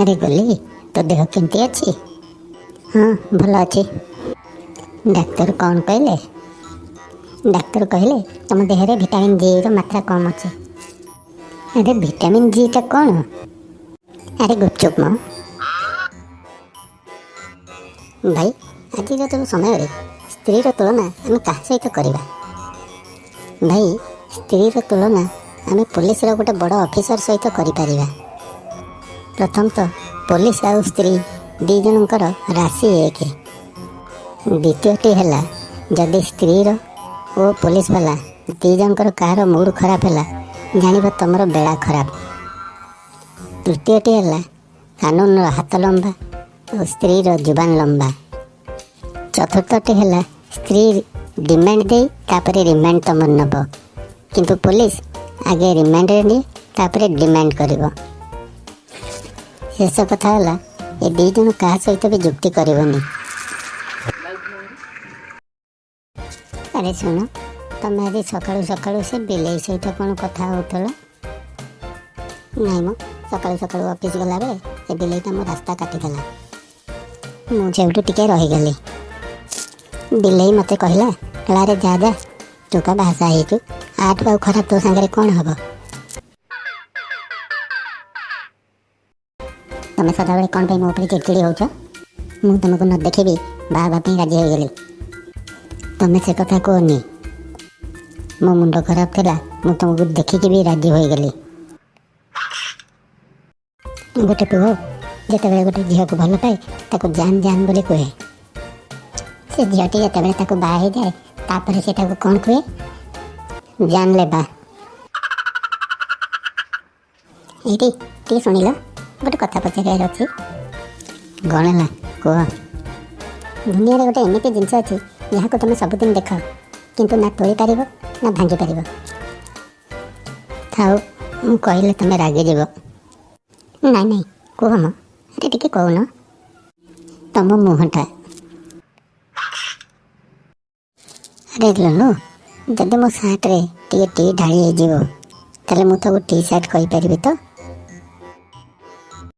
ଆରେ ଗୋଲି, ତୋ ଦେହ କେମିତି ଅଛି? ହଁ, ଭଲ ଅଛି। ଡାକ୍ତର କ'ଣ କହିଲେ? ଡାକ୍ତର କହିଲେ ତମ ଦେହରେ ଭିଟାମିନ୍ ଜିର ମାତ୍ରା କମ୍ ଅଛି। ଆରେ, ଭିଟାମିନ୍ ଜିଟା କ'ଣ? ଆରେ ଗୁପଚୁପ ମ। ଭାଇ, ଆଜିର ଯେଉଁ ସମୟରେ ସ୍ତ୍ରୀର ତୁଳନା ଆମେ କାହା ସହିତ କରିବା? ଭାଇ, ସ୍ତ୍ରୀର ତୁଳନା ଆମେ ପୋଲିସର ଗୋଟେ ବଡ଼ ଅଫିସର ସହିତ କରିପାରିବା। ପ୍ରଥମତଃ ପୋଲିସ ଆଉ ସ୍ତ୍ରୀ ଦୁଇ ଜଣଙ୍କର ରାଶି ଏକ। ଦ୍ୱିତୀୟଟି ହେଲା, ଯଦି ସ୍ତ୍ରୀର ଓ ପୋଲିସ ବାଲା ଦୁଇ ଜଣଙ୍କର କାହାର ମୁଡ୍ ଖରାପ ହେଲା, ଜାଣିବ ତମର ବେଳା ଖରାପ। ତୃତୀୟଟି ହେଲା, କାନୁନର ହାତ ଲମ୍ବା ଓ ସ୍ତ୍ରୀର ଜୁବାନ ଲମ୍ବା। ଚତୁର୍ଥଟି ହେଲା, ସ୍ତ୍ରୀ ଡିମାଣ୍ଡ ଦେଇ ତାପରେ ରିମାଣ୍ଡ ତମର ନେବ, କିନ୍ତୁ ପୋଲିସ ଆଗେ ରିମାଣ୍ଡରେ ନିଏ, ତାପରେ ଡିମାଣ୍ଡ କରିବ। ଶେଷ କଥା ହେଲା, ଏ ଦୁଇ ଜଣ କାହା ସହିତ ବି ଯୁକ୍ତି କରିବନି। ଆରେ ଶୁଣ, ତମେ ଆଜି ସକାଳୁ ସକାଳୁ ସେ ବିଲେଇ ସହିତ କ'ଣ କଥା ହେଉଥିଲ? ନାଇଁ ମ, ସକାଳୁ ସକାଳୁ ଅଫିସ୍ ଗଲାବେଳେ ସେ ବିଲେଇଟା ମୋ ରାସ୍ତା କାଟିଦେଲା। ମୁଁ ସେଇଠୁ ଟିକେ ରହିଗଲି। ବିଲେଇ ମୋତେ କହିଲା, କହିଲା, "ଆରେ ଯା ଯା, ତୁ ପା ବାହାସାହା ହେଇଛୁ, ୟାଠୁ ଆଉ ଖରାପ ତୋ ସାଙ୍ଗରେ କ'ଣ ହବ?" ତମେ ସଦାବେଳେ କ'ଣ ପାଇଁ ମୋ ଉପରେ ଚିଡ଼ଚିଡ଼ି ହେଉଛ? ମୁଁ ତମକୁ ନ ଦେଖିବି ବାହା ହେବା ପାଇଁ ରାଜି ହୋଇଗଲି। ତମେ ସେ କଥା କୁହନି। ମୋ ମୁଣ୍ଡ ଖରାପ ଥିଲା, ମୁଁ ତମକୁ ଦେଖିକି ବି ରାଜି ହୋଇଗଲି। ଗୋଟେ ପୁଅ ଯେତେବେଳେ ଗୋଟେ ଝିଅକୁ ଭଲ ପାଏ, ତାକୁ ଜାନ୍ ଜାନ୍ ବୋଲି କୁହେ। ସେ ଝିଅଟି ଯେତେବେଳେ ତାକୁ ବାହା ହେଇଯାଏ, ତାପରେ ସେ ତାକୁ କ'ଣ କୁହେ? ଜାନ୍ ଲେବା। ଏଇଠି ଟିକେ ଶୁଣିଲ, ଗୋଟେ କଥା ପଚାରିବାର ଅଛି। କ'ଣ ହେଲା, କୁହ। ଦୁନିଆରେ ଗୋଟେ ଏମିତି ଜିନିଷ ଅଛି, ଯାହାକୁ ତୁମେ ସବୁଦିନ ଦେଖ, କିନ୍ତୁ ନା ତୋଳି ପାରିବ ନା ଭାଙ୍ଗି ପାରିବ। ଥାଉ, ମୁଁ କହିଲେ ତୁମେ ରାଗିଯିବ। ନାଇଁ ନାଇଁ, କୁହ ମ। ଆରେ ଟିକେ କହୁନ। ତମ ମୁହଁଟା। ଆରେ ଲୁନୁ, ଯଦି ମୋ ସାର୍ଟରେ ଟିକେ ଟି ଢାଳି ହେଇଯିବ, ତାହେଲେ ମୁଁ ତାକୁ ଟି ସାର୍ଟ କହିପାରିବି ତ?